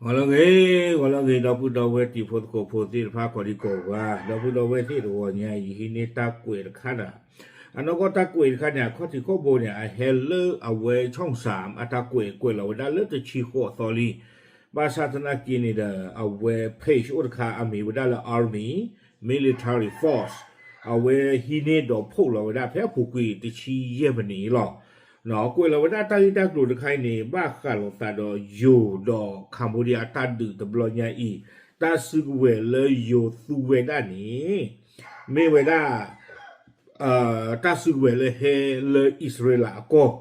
ဂီၤလၢအဂ့ၤ, ဂီၤလၢအဂ့ၤ ဒီပုၢ်ဒီဝဲၢ်တံၤဖိသကိးဖိသ့ၣ်တဖၣ် ကိးဒံကိးဂၤ, ဒီပုၢ်ဒီဝဲၢ်သ့ၣ်တဂီၤညါအံၤ ယဟံးန့ၢ်တၢ်ကွဲးတခါဒီး အနီၢ်ကီၢ်တၢ်ကွဲးတခါန့ၣ် အခီၣ်ထံးခီၣ်ဘိန့ၣ် အဟဲလၢအဝဲ Channel သၢ အတၢ်ကွဲး ကွဲးလီၤဝဲဒၣ်လၢတဆံဃိးသီလံ. ဘၣ်ဆၣ်သနာ်က့န့ၣ်ဒီး အဝဲ page အိၣ်တခါ အမံၤဝဲဒၣ်လၢ Army Military Force အဝဲဟံးန့ၢ်ဒီး post လီၤဝဲဒၣ်ဖဲအပူၤကွံာ်တဆံယဲၢ်မံးနံးအံၤလီၤ. ကွဲးလီၤဝဲဒၣ်တၢ်ဂ့ၢ်တၢ်ကျိၤတခါအံၤန့ၣ် ဘၣ်ဃးလိာ်သးဒီးယိၤဒီး Cambodia အတၢ်ဒုးတဘျီညါအံၤ, တၢ်စုကဝဲၤလၢယိၤသူဝဲဒၣ်န့ၣ် မ့ၢ်ဝဲဒၣ် တၢ်စုကဝဲၤလၢဟဲလၢအံၣ်စရ့လးအကီၢ်,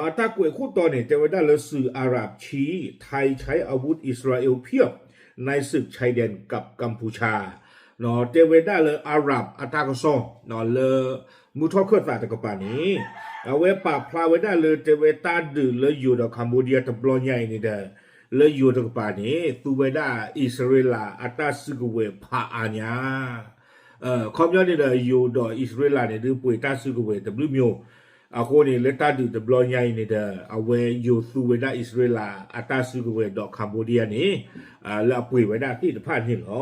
အတၢ်ကွဲးခိၣ်တီန့ၣ် တဲဝဲဒၣ်လၢ สื่ออาหรับชี้ ไทยใช้อาวุธอิสราเอลเพียบในศึกชายแดนกับกัมพูชา တဲဝဲဒၣ်လၢ Arab အတၢ်ကစီၣ် လၢမုၢ်ထီၣ်ခၢၣ်သးတကပၤန့ၣ် အဝဲပာ်ဖျါဝဲဒၣ်လၢ တဲဝဲတၢ်ဒုးလၢယိၤဒီး Cambodia တဘျီညါအံၤန့ၣ်ဒီး လၢယိၤတကပၤန့ၣ် သူဝဲဒၣ်အံၣ်စရ့လးအတၢ်စုကဝဲၤဖးအါညါ အခီပညီန့ၣ်ဒီး ယိၤဒီးအံၣ်စရ့လးန့ၣ် ဒုးပှ့ၤတၢ်စုကဝဲၤတဘျုးမျိၤ, အဃိန့ၣ် လၢတၢ်ဒုးတဘျီညါအံၤန့ၣ်ဒီး အဝဲယိၤသူဝဲဒၣ်အံၣ်စရ့လးအတၢ်စုကဝဲၤဒီး Cambodia န့ၣ် လၢအပှ့ၤဝဲဒၣ်သ့ၣ်တဖၣ်န့ၣ်လီၤ.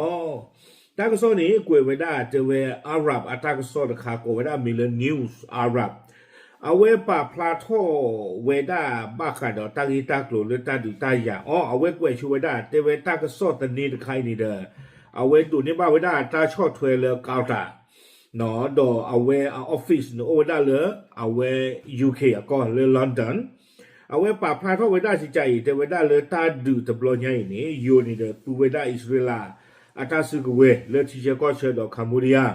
တၢ်ကစီၣ်န့ၣ် ကွဲးဝဲဒၣ်တဲဝဲ Arab အတၢ်ကစီၣ်တခါ ကိးဝဲဒၣ်မံၤလၢ News Arab အဝဲပာ်ဖျါထီၣ်ဝဲဒၣ်ဘၣ်ဃးဒီးတၢ်ဂ့ၢ်တၢ်ကျိၤလၢတၢ်ဒုးတၢ်ယၤအီၤ အဝဲကွဲးဆိဝဲဒၣ် တဲဝဲတၢ်ကစီၣ်သန့တခါအံၤန့ၣ်ဒီး အဝဲဒိးန့ၢ်ဘၣ်ဝဲဒၣ်တၢ်ဆီၣ်ထွဲလၢ Qatar ဒီးအဝဲအ office န့ၣ် အိၣ်ဝဲဒၣ်လၢ အဝဲ UK အကီၢ်လၢ London အဝဲပာ်ဖျါထီၣ်ဝဲဒၣ်စံးကါအံၤ တဲဝဲဒၣ်လၢတၢ်ဒုးတဘျီညါအံၤန့ၣ် ယိၤန့ၣ်ဒီးသူဝဲဒၣ်အံၣ်စရ့လး အတၢ်စုကဝဲၤလၢထံဆၢကီၢ်ဆၢဒီး Cambodia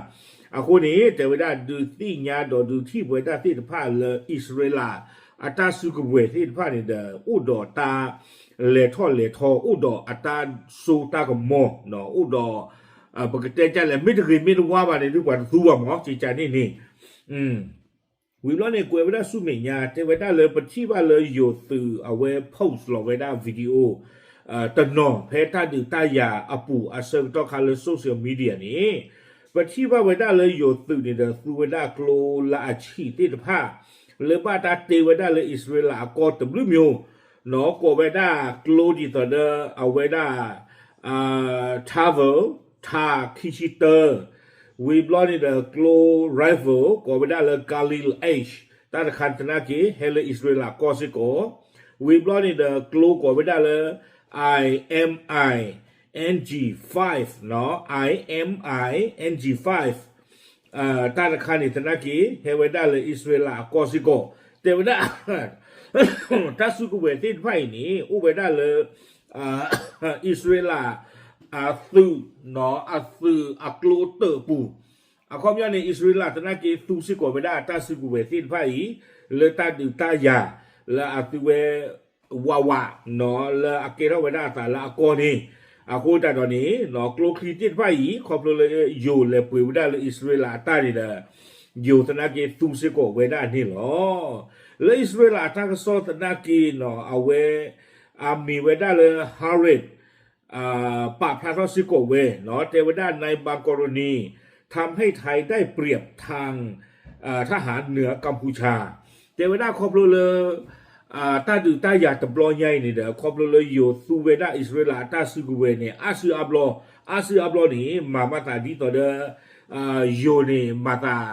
အဃိန့ၣ် တဲဝဲဒၣ်ဒုးသ့ၣ်ညါဒီးဒုးထံၣ်ပဝဲဒၣ်သ့ၣ်တဖၣ်လၢအံၣ်စရ့လး အတၢ်စုကဝဲၤသ့ၣ်တဖၣ်န့ၣ်ဒီး အိၣ်ဒီးတၢ်လဲၤထီၣ်လဲၤထီ အိၣ်ဒီးအတၢ်စိတၢ်ကမီၤ အိၣ်ဒီး ပကတဲဒ်လဲၣ် မ့ၢ်တဂ့ၤမ့ၢ်တဝါဘၣ်န့ၣ် ဒုးပှၤတသူဘၣ်မး စံးကါန့ၣ်န့ၣ် ဝံၤဘျီန့ၣ် ကွဲးဝဲဒၣ်ဆူမဲာ်ညါ တဲဝဲဒၣ်လၢပထံၣ်ဘၣ်လၢယိၤသုးအဝဲ post လီၤဝဲဒၣ် video တနီၤ ဖဲတၢ်ဒုးတၢ်ယၤအပူၤအဆၢကတီၢ်ခါလၢ social media န့ၣ် ပထံၣ်ဘၣ်ဝဲဒၣ်လၢယိၤသုးန့ၣ်ဒီး သူဝဲဒၣ်ကျိလၢအဆံးသ့ၣ်တဖၣ် လၢဘၣ်တၢ်တ့ဝဲဒၣ်လၢအံၣ်စရ့လးအကီၢ်တဘျုးမျိၤ နီၢ် ကိးဝဲဒၣ်ကျိဒ်သိးဒီး အဝဲဒၣ် Tavor ထၢ ခံဆံတၢ ဝံၤဘျီန့ၣ်ဒီး ကျိ rifle ကိးဝဲဒၣ်လၢ Galil H တၢ်တခါသနာ်က့ ဟဲလၢအံၣ်စရ့လးကီၢ်စ့ၢ်ကီး ဝံၤဘျီန့ၣ်ဒီး ကျိကိးဝဲဒၣ်လၢ I M I N G five နီၢ် I M I N G five တၢ်တခါန့ၣ်သနာ်က့ ဟဲဝဲဒၣ်လၢအံၣ်စရ့လးအကီၢ်စ့ၢ်ကီး တဲဝဲဒၣ် တၢ်စုကဝဲၤသ့ၣ်တဖၣ်အံၤန့ၣ် အိၣ်ဝဲဒၣ်လၢ အံၣ်စရ့လး အသုး နီၢ် အသုးအကျိတၢၣ်အပူၤ အခီပညီန့ၣ် အံၣ်စရ့လးသနာ်က့ သူစ့ၢ်ကီးဝဲဒၣ်တၢ်စုကဝဲၤသ့ၣ်တဖၣ်အံၤ လၢတၢ်ဒုးတၢ်ယၤ လၢအသုဝဲ ဝးဝး နီၢ် လၢအကဲထီၣ်ဝဲဒၣ်အသးလၢအကီၢ်န့ၣ် အဃိသတးဒီးန့ၣ် နီၢ် ကျိချံသ့ၣ်တဖၣ်အံၤ ခီဖျိလၢယိၤလဲၤပှ့ၤဝဲဒၣ်လၢအံၣ်စရ့လးအတၢ်န့ၣ်ဒီး ယိၤသနာ်က့ သူစ့ၢ်ကီးဝဲဒၣ်န့ၣ်လီၤ. လၢအံၣ်စရ့လးအတၢ်ကစီၣ်သနာ်က့ နီၢ် အဝဲ အမံၤဝဲဒၣ်လၢ Harris ပာ်ဖျါထီၣ်စ့ၢ်ကီးဝဲ နီၢ် တဲဝဲဒၣ် ในบางกรณี ทำให้ไทยได้เปรียบทาง ทหารเหนือกัมพูชา တဲဝဲဒၣ်ခီဖျိလၢ တၢ်ဒုးတၢ်ယၤတဘျီညါအံၤန့ၣ်ဒီး ခီဖျိလၢယိၤသူဝဲဒၣ်အံၣ်စရ့လးအတၢ်စုကဝဲၤန့ၣ် အါစုအါဘျီ အါစုအါဘျီန့ၣ် မၤမၤသးဒ်သိးဒီး ယိၤန့ၣ်မၤသး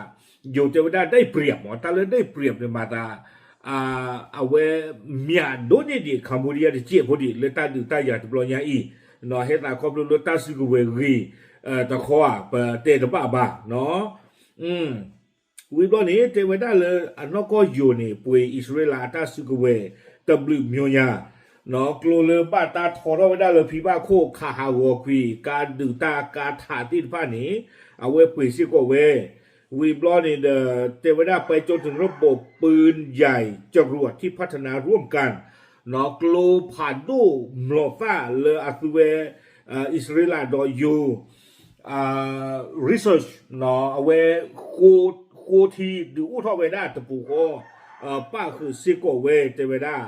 ယိၤတဲဝဲဒၣ် ได้เปรียบ မး တၢ်လၢ ได้เปรียบ န့ၣ်မၤသး အဝဲ မျးဒိၣ်န့ၢ်ဒံး Cambodia တစဲးဖိဒံး လၢတၢ်ဒုးတၢ်ယၤတဘျီညါအံၤ နီၢ် ဟဲသးခီဖျိလၢတၢ်စုကဝဲၤဂ့ၤ တခီဧါ ပတဲတဘၣ်ဘၣ် နီၢ် ဝံၤဘျီန့ၣ် တဲဝဲဒၣ်လၢအနီၢ်ကီၢ်ယိၤန့ၣ် ပှ့ၤအံၣ်စရ့လးအတၢ်စုကဝဲၤတဘျုးမျိၤညါ နီၢ် ကျိလၢဘၣ်တၢ်ထီထီၣ်ဝဲဒၣ်လၢဖံဘၣ်ခိၣ် ခးဟးဂီၤကွံာ် ကါဒုးတၢ်ကါထးသ့ၣ်တဖၣ်န့ၣ် အဝဲပှ့ၤစ့ၢ်ကီးဝဲ ဝံၤဘျီန့ၣ်ဒီး တဲဝဲဒၣ် ไปจนถึงระบบปืนใหญ่จรวดที่พัฒนาร่วมกัน နီၢ် ကျိဖးဒိၣ်မျိာ်သၣ်လၢအသုဝဲ အံၣ်စရ့လးဒီးယိၤ research နီၢ် အဝဲ ဃိထံဒုးအိၣ်ထီၣ်ဝဲဒၣ်တပူၤဃီ ပၣ်ဃုာ်စ့ၢ်ကီးဝဲတဲဝဲဒၣ်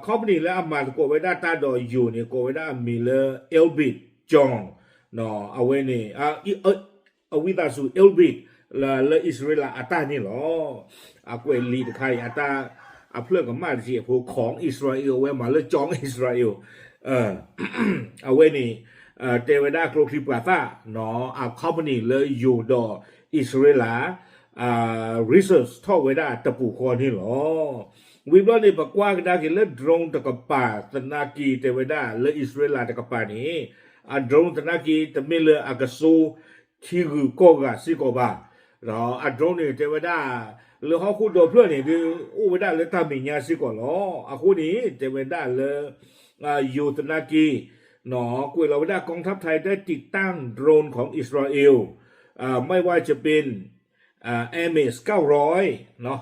company လၢအမၤသကိးဝဲဒၣ်တၢ်ဒီးယိၤန့ၣ် ကိးဝဲဒၣ်အမံၤလၢ Elbit John နီၢ် အဝဲန့ၣ် အဝံသးစူၤ Elbit လၢအံၣ်စရ့လးအတၢ်န့ၣ်လီၤ. အကွဲးလံာ်တခါအံၤ အတၢ်အဖျၢၣ်ကမၣ်တစဲးဖိ ของอิสราเอล အဝဲမၤလၢ จองอิสราเอล အဝဲန့ၣ် တဲဝဲဒၣ်ကျိချံပှၤသၣ်နီၤ အ company လၢယိၤဒီးအံၣ်စရ့လး research ထီၣ်ဝဲဒၣ်တပူၤဃီန့ၣ်လီၤ. ဝံၤဘျီန့ၣ် ပကွၢ်ကဒါက့ၤလၢ drone တကပၤသနာ်က့ တဲဝဲဒၣ်လၢအံၣ်စရ့လးတကပၤန့ၣ် အ drone သနာ်က့ တမ့ၢ်လၢအကစိ ထံဂုၤကီၢ်ဂၤစ့ၢ်ကီးဘၣ်. ဒီးအ drone န့ၣ် တဲဝဲဒၣ် လၢဟီၣ်ခိၣ်ဒီဖျၢၣ်န့ၣ် ဒုးအိၣ်ဝဲဒၣ်လၢတၢ်မဲာ်ညါစ့ၢ်ကီးလီၤ. အဃိန့ၣ် တဲဝဲဒၣ်လၢ ယိၤသနာ်က့ ကွဲးလီၤဝဲဒၣ် กองทัพไทยได้ติดตั้งโดรนของอิสราเอล ไม่ว่าจะเป็น Ames เก้าร้อย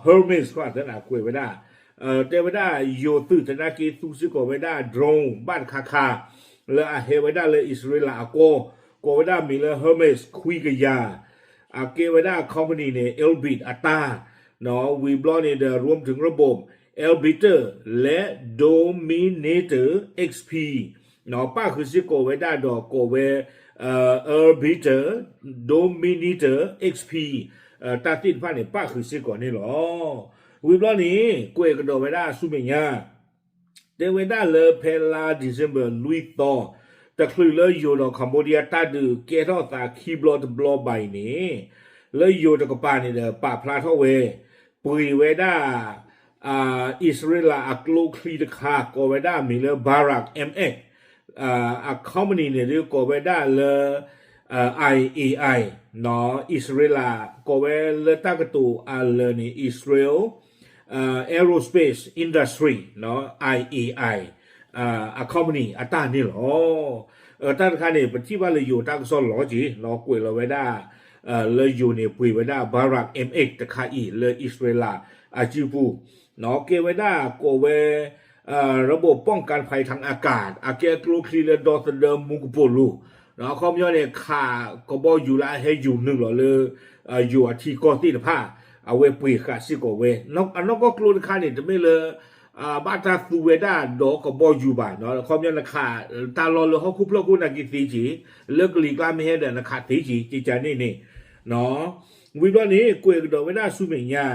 Hermes ဃိသနာ်ကွဲးဝဲဒၣ် တဲဝဲဒၣ်ယိၤသုးသနာ်က့ သူစ့ၢ်ကီးဝဲဒၣ် drone ဘၣ်တခါခါ လၢအဟဲဝဲဒၣ်လၢအံၣ်စရ့လးအကီၢ် ကိးဝဲဒၣ်မ့ၢ်လၢ Hermes ခွံကယၤ အကဲဝဲဒၣ် company န့ၣ် Elbit အတၢ် ဝံၤဘျီန့ၣ်ဒီး รวมถึงระบบ Elbiter และ Dominator XP ပၣ်ဃုာ်စ့ၢ်ကီးဝဲဒၣ်ဒီးကိးဝဲ Elbiter Dominator XP တၢ်သ့ၣ်တဖၣ်န့ၣ် ပၣ်ဃုာ်စ့ၢ်ကီးန့ၣ်လီၤ. ဝံၤဘျီန့ၣ် ကွဲးကဒီးဝဲဒၣ်ဆူမဲာ်ညါ တဲဝဲဒၣ်လၢဖဲလါ December လွံၢ်သီ တချုးလၢယိၤဒီး Cambodia တၢ်ဒုးကဲထီၣ်သးခံဘျီတဘျီဘၣ်အံၤန့ၣ် လၢယိၤတကပၤန့ၣ်ဒီး ပာ်ဖျါထီၣ်ဝဲ ပှ့ၤဝဲဒၣ် အံၣ်စရ့လးအကျိချံတခါ ကိးဝဲဒၣ်မ့ၢ်လၢ Barak M X အ company န့ၣ်ဒုးကိးဝဲဒၣ်လၢ IAI အံၣ်စရ့လး ကိးဝဲလၢတၢ်ကတိၤအလၢာ်န့ၣ် Israel Aerospace Industry IAI အ company အတၢ်န့ၣ်လီၤ. တၢ်တခါန့ၣ် ပထံၣ်ဘၣ်လၢယိၤတၢ်ကစီၣ်လီၤက့ၤ ကွဲးလီၤဝဲဒၣ် လၢယိၤန့ၣ် ပှ့ၤဝဲဒၣ် Barak M X တခါအံၤ လၢအံၣ်စရ့လးအစုပူၤ ကဲဝဲဒၣ်ကိးဝဲ ระบบป้องกันภัยทางอากาศ အကဲကျိချံလၢဒီသဒၢမူကပိာ်လိၤ အခီပညီန့ၣ် ခးကဘီယူၤလၢအဟဲယူၤနုာ်လီၤလၢ ယိၤအထံကီၢ်သ့ၣ်တဖၣ် အဝဲပှ့ၤဃာ်စ့ၢ်ကီးဝဲ အနီၢ်ကီၢ်ကျိတခါန့ၣ် တမ့ၢ်လၢ ဘၣ်တၢ်သူဝဲဒၣ်ဒီးကဘီယူၤဘၣ် အခီပညီနခး တၢ်လီၢ်လၢဟီၣ်ခိၣ်ဖျၢၣ်ခိၣ်နာ်က့သ့က့ၤ လၢကလံၤကျါမ့ၢ်ဟဲဒီးနခးသ့က့ၤ ကကန့ၣ်န့ၣ် ဝံၤဘျီန့ၣ် ကွဲးကဒီးဝဲဒၣ်ဆူမဲာ်ညါ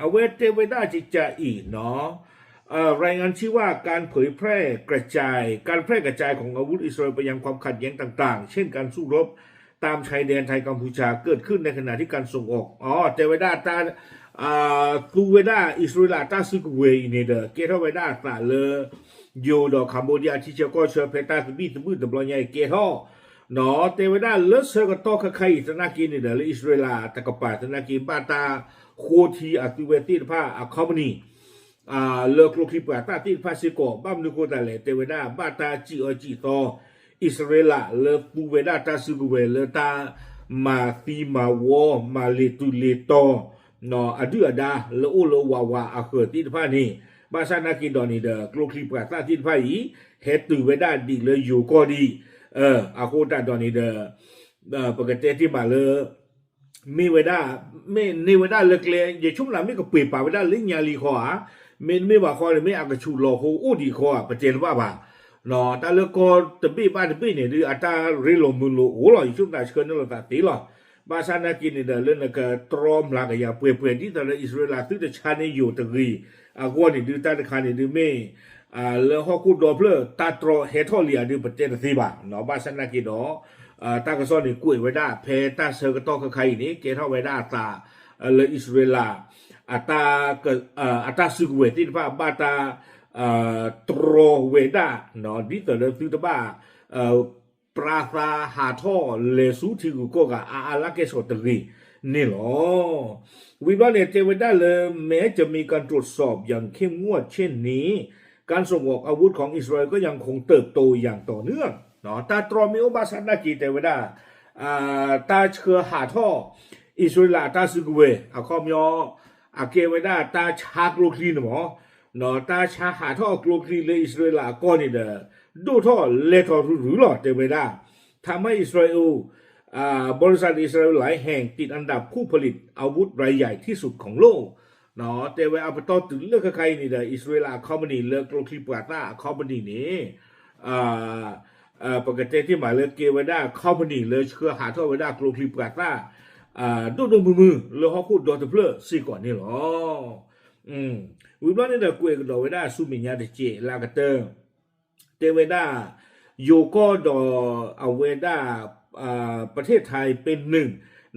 အဝဲတဲဝဲဒၣ်ကကအံၤနီၤ รายงานชื่อว่าการเผยแพร่กระจาย การแพร่กระจายของอาวุธอิสราเอลไปยังความขัดแย้งต่างๆ เช่นการสู้รบตามชายแดนไทยกัมพูชา เกิดขึ้นในขณะที่การส่งออก อ๋อ တဲဝဲဒၣ် သူဝဲဒၣ်အံၣ်စရ့လးတၢ်စုကဝဲၤအံၤန့ၣ်ဒီး ကဲထီၣ်ဝဲဒၣ်အသးလၢ ယိၤဒီး Cambodia ထံဆၢကီၢ်ဆၢ ဖဲတၢ်သဘံၣ်သဘုၣ်တဘျီညါအံၤကဲထီၣ် တဲဝဲဒၣ်လၢဆၢကတီၢ်ခဲခါအံၤသနာ်က့န့ၣ်ဒီး လၢအံၣ်စရ့လးတကပၤသနာ်က့ ဘၣ်တၢ်ဃိထံအသုဝဲသ့ၣ်တဖၣ်အ company လၢကျိချံပှၤသၣ်သ့ၣ်တဖၣ်စ့ၢ်ကီး ဘၣ်မနုၤဃိသတးလဲၣ် တဲဝဲဒၣ် ဘၣ်တၢ်စံၣ်အၢစံၣ်သီ အံၣ်စရ့လးလၢသူဝဲဒၣ်တၢ်စုကဝဲၤလၢတၢ်မၤသံမၤဝီ မၤလ့ၤတုၤလ့ၤတီၤ အဒုၣ်အဒါ လၢအိၣ်လၢဝးဝးအဃၢၤသ့ၣ်တဖၣ်န့ၣ် ဘၣ်ဆၣ်နာ်က့ဒီးန့ၣ်ဒီး ကျိချံပှၤသၣ်သ့ၣ်တဖၣ်အံၤ ဟဲတုၤဝဲဒၣ်ဒံးလၢယိၤကီၢ်ဒံး အဃိသတးဒီးန့ၣ်ဒီး ပကတဲတ့ၢ်မးလၢ မ့ၢ်ဝဲဒၣ် မ့ၢ်န့ၢ်ဝဲဒၣ်လၢကျဲ ယဆိကမိၣ်မ့ၢ်ကပှ့ၤပာ်ဝဲဒၣ်လၢညါလံဃီဧါ, မ့တမ့ၢ်ဘၣ်ဃီန့ၣ် မ့ၢ်အကဆူးလီၤဟိအိၣ်ဒံးဃီဧါ ပတဲတဘၣ်ဘၣ်. တၢ်လၢကီၢ်တဘ့ၣ်ဘၣ်တဘ့ၣ်န့ၣ် ဒုးအတၢ်ရ့လိာ်မုာ်လိာ်အိၣ်လီၤ ယဆိကမိၣ်ဆှၢန့ၢ်လိာ်သးသ့လီၤ. ဘၣ်ဆၣ်နာ်က့န့ၣ်ဒီး လၢနကတြီမျးကယၤပှဲၤပှဲၤ ဒ်သိးလၢအံၣ်စရ့လးသုတဆါန့ၢ်ယိၤတဂ့ၤအဂီၢ်န့ၣ် ဒုးတၢ်တခါန့ၣ် ဒုးမ့ၢ် လၢဟီၣ်ခိၣ်ဒီဖျၢၣ် တၢ်တြီဟဲထီၣ်လံဧါဒုး ပတဲတသ့ဘၣ်. ဘၣ်ဆၣ်နာ်က့ဒီး တၢ်ကစီၣ်န့ၣ် ကွဲးဝဲဒၣ်ဖဲတၢ်ဆၢကတီၢ်ခဲခါအံၤန့ၣ် ကဲထီၣ်ဝဲဒၣ်အသး လၢအံၣ်စရ့လး အတၢ်စုကဝဲၤသ့ၣ်တဖၣ် ဘၣ်တၢ် တြီဝဲဒၣ် ဒ်သိးလၢသုတဘၣ် ပြါသါဟးထီၣ်လဲၤဆူထံဂုၤကီၢ်ဂၤအါအါလၢကဲၣ်ဆိးတဂ့ၤန့ၣ်လီၤ. ဝံၤဘျီန့ၣ် တဲဝဲဒၣ်လၢ แม้จะมีการตรวจสอบอย่างเข้มงวดเช่นนี้ การส่งออกอาวุธของอิสราเอลก็ยังคงเติบโตอย่างต่อเนื่อง တၢ်တြီမ့ၢ်အိၣ်ဘၣ်ဆၣ်နာ်က့ တဲဝဲဒၣ် တၢ်ဆှၢဟးထီၣ် အံၣ်စရ့လးအတၢ်စုကဝဲၤ အခီပညီ အကဲဝဲဒၣ်တၢ်ဆါကျိချံန့ၣ်မး တၢ်ဆါဟးထီၣ်အကျိချံလၢအံၣ်စရ့လးအကီၢ်န့ၣ်ဒီး ဒိၣ်ထီၣ်လဲၤထီၣ်ရုရုလီၤ တဲဝဲဒၣ် ทำให้อิสราเอล บริษัทอิสราเอลหลายแห่งติดอันดับผู้ผลิตอาวุธรายใหญ่ที่สุดของโลก တဲဝဲအပတီၢ်တုၤလၢခဲခါအံၤန့ၣ်ဒီး အံၣ်စရ့လးအ company လၢကျိချံပှၤသၣ်အ company န့ၣ် ပကတဲတ့ၢ်မးလၢကဲဝဲဒၣ် company လၢဆှၢဟးထီၣ်ဝဲဒၣ်ကျိချံပှၤသၣ် ဒိၣ်ဒိၣ်မုၢ်မုၢ်လၢဟီၣ်ခိၣ်ဒီတဖျၢၣ်စ့ၢ်ကီးန့ၣ်လီၤ. ဝံၤဘျီန့ၣ်ဒီးကွဲးကဒီးဝဲဒၣ်ဆူမဲာ်ညါတစဲးလၢအကတၢၢ် တဲဝဲဒၣ် ယိၤကီၢ်ဒီးအဝဲဒၣ် ประเทศไทยเป็นหนึ่ง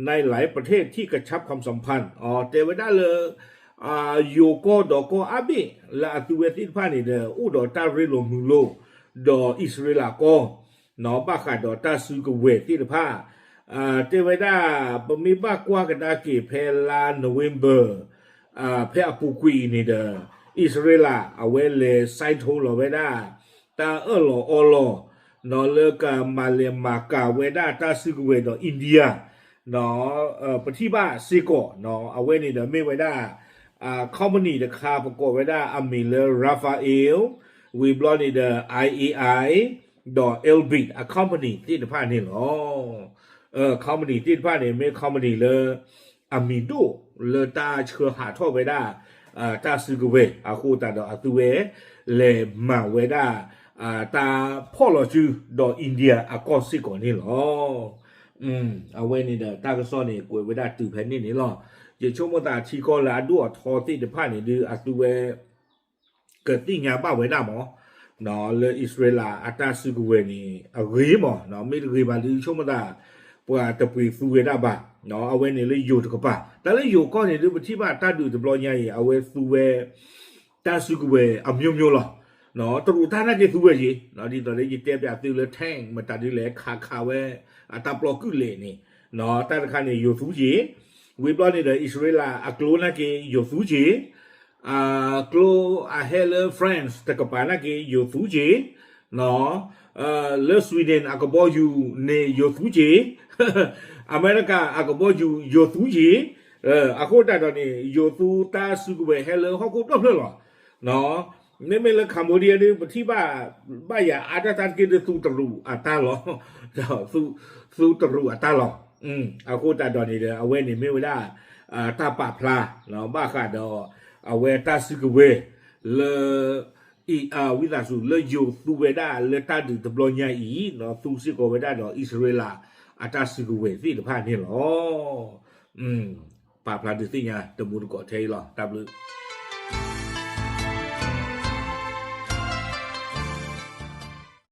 ในหลายประเทศที่กระชับความสัมพันธ์ တဲဝဲဒၣ်လၢ ယိၤကီၢ်ဒီးကီၢ်အါဘ့ၣ်လၢအသုဝဲသ့ၣ်တဖၣ်န့ၣ်ဒီး အိၣ်ဒီးတၢ်ရ့လိာ်မုာ်လိာ် ဒီးအံၣ်စရ့လးကီၢ် ဘၣ်ဃးဒီးတၢ်စုကဝဲၤသ့ၣ်တဖၣ် တဲဝဲဒၣ် ပမ့ၢ်ဘၣ်ကွၢ်ကဒါက့ၤဖဲလါ November ဖဲအပူၤကွံာ်အံၤန့ၣ်ဒီး အံၣ်စရ့လးအဝဲလဲၤ sign ထိုးလီၤဝဲဒၣ် တၢ်အၢၣ်လီၤအီလီၤ လၢကမၤလဲၤမၤကၤဝဲဒၣ်တၢ်စုကဝဲၤဒီး India ပထံၣ်ဘၣ်စ့ၢ်ကီး အဝဲန့ၣ်ဒီးမ့ၢ်ဝဲဒၣ် company တခါ ပကိးဝဲဒၣ်အမံၤလၢ Rafael ဝံၤဘျီန့ၣ်ဒီး I A I ဒီး Elbit အ company သ့ၣ်တဖၣ်န့ၣ်လီၤ. company သ့ၣ်တဖၣ်န့ၣ် မ့ၢ် company လၢ အမံၤဒိၣ်လၢတၢ်ဆှၢဟးထီၣ်ဝဲဒၣ် တၢ်စုကဝဲၤ အဃိသတးဒီးအသုဝဲ လဲၤမၤဝဲဒၣ် တၢ်ဖီၣ်လီၤစုဒီး India အကီၢ်စ့ၢ်ကီးန့ၣ်လီၤ. အဝဲန့ၣ်ဒီးတၢ်ကစီၣ်န့ၣ် ကွဲးဝဲဒၣ်တုၤဖဲန့ၣ်န့ၣ်လီၤ. ယဆိကမိၣ်သးထံကီၢ်လၢအဒိၣ်အထီသ့ၣ်တဖၣ်န့ၣ်ဒုး အသုဝဲ ကသ့ၣ်ညါဘၣ်ဝဲဒၣ်မး လၢအံၣ်စရ့လးအတၢ်စုကဝဲၤန့ၣ် အဂ့ၤမး မ့ၢ်တဂ့ၤဘၣ်ဒုး ဆိကမိၣ်သး ပှၤတပှ့ၤသူဝဲဒၣ်ဘၣ် အဝဲန့ၣ်လၢယိၤတကပၤ တၢ်လၢယိၤကီၢ်န့ၣ်ဒုး ပထံၣ်ဘၣ်တၢ်ဒုးတဘျီညါအံၤ အဝဲသူဝဲ တၢ်စုကဝဲၤအမျိုးမျိုးလီၤ. တရူးတၢ်နာ်က့သူဝဲက့ၤ ဒ်သိးလၢယတဲပျးသုလၢ tank မတၤဒုးလဲၣ် ခးခးဝဲ အတၢ်ပျီကုၣ်လဲၣ်န့ၣ် တၢ်တခါန့ၣ် ယိၤသူက့ၤ ဝံၤဘျီန့ၣ်ဒီး အံၣ်စရ့လးအကျိနာ်က့ယိၤသူက့ၤ ကျိအဟဲလၢ France တကပၤနာ်က့ ယိၤသူက့ၤ လၢ Sweden အကဘီယူၤန့ၣ် ယိၤသူက့ၤ အမဲရကၤအကဘီယူၤ ယိၤသူက့ၤ အဃိသတးဒီးန့ၣ် ယိၤသူတၢ်စုကဝဲၤဟဲလၢဟီၣ်ခိၣ်ဒီဖျၢၣ်လီၤ. မ့မ့ၢ်လၢ Cambodia ဒုး ပထံၣ်ဘၣ် ဘၣ်ယၤအါတၢ်တၢ်တက့ၢ်ဒုး သူတရူးအတၢ်လီၤ. သူတရူးအတၢ်လီၤ. အဃိသတးဒီးန့ၣ်ဒီး အဝဲန့ၣ်မ့ၢ်ဝဲဒၣ် တၢ်ပာ်ဖျါ ဘၣ်ဃးဒီး အဝဲတၢ်စုကဝဲၤ လၢ ဝံသးစူၤ လၢယိၤသူဝဲဒၣ်လၢတၢ်ဒုးတဘျီညါအံၤ သူစ့ၢ်ကီးဝဲဒၣ်ဒီးအံၣ်စရ့လးအတၢ်စုကဝဲၤသ့ၣ်တဖၣ်န့ၣ်လီၤ. ပာ်ဖျါဒုးသ့ၣ်ညါတမူတကိးထဲအံၤလီၤ. တၢ်ဘျုး